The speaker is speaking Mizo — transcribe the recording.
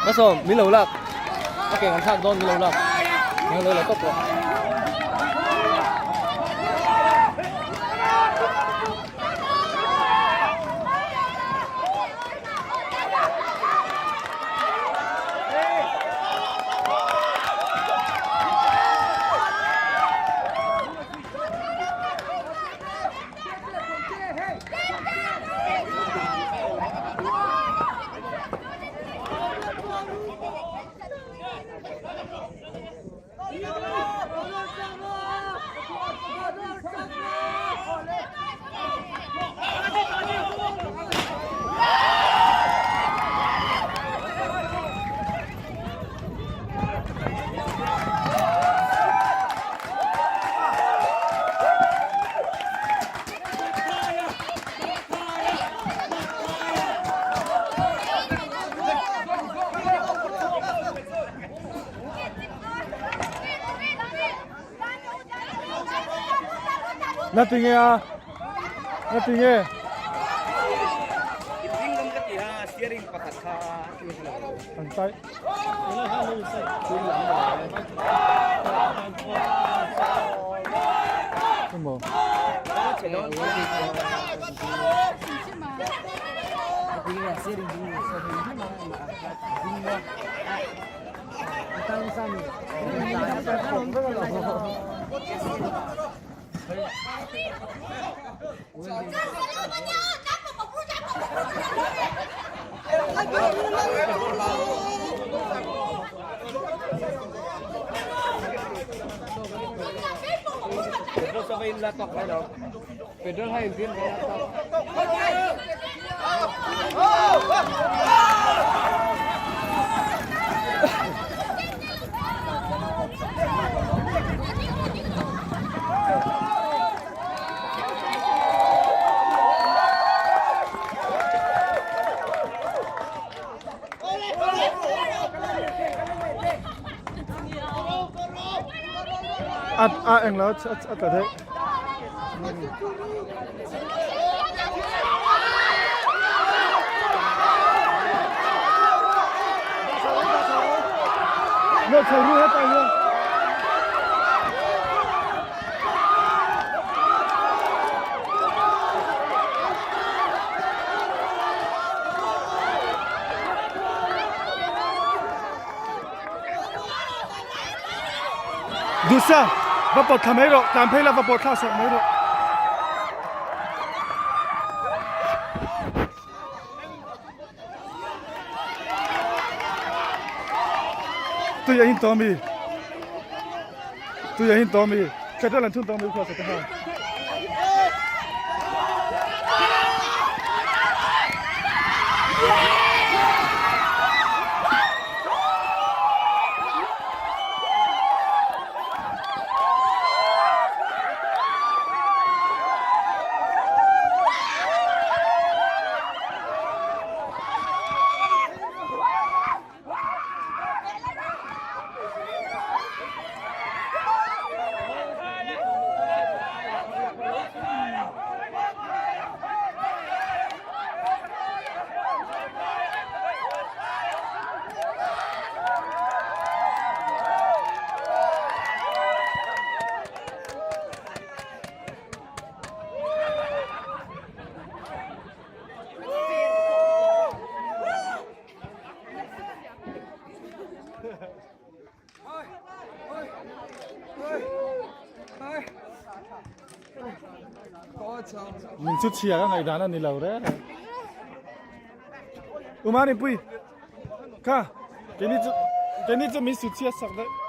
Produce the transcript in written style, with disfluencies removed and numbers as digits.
Masom, min lo lak. A ke kan thlak dawn min lo lak. Min lo la tawp rawh. Na ti nge a? Na ti nge? An tai. Emaw. A a eng lo a tla daih. Nó chho ru hết tay luôn. Dusa, va pawt thla mai rawh, tlan phei la va pawt thla sak mai rawh. Tui a in tawh ami? Tui a in tawh ami? Petrol an thun tawh ami khuasa te khan. Min chu chhia ka ngaihdan a ni lo reng reng. Umani pui kha keini chu keini chu min su chhia sak daih.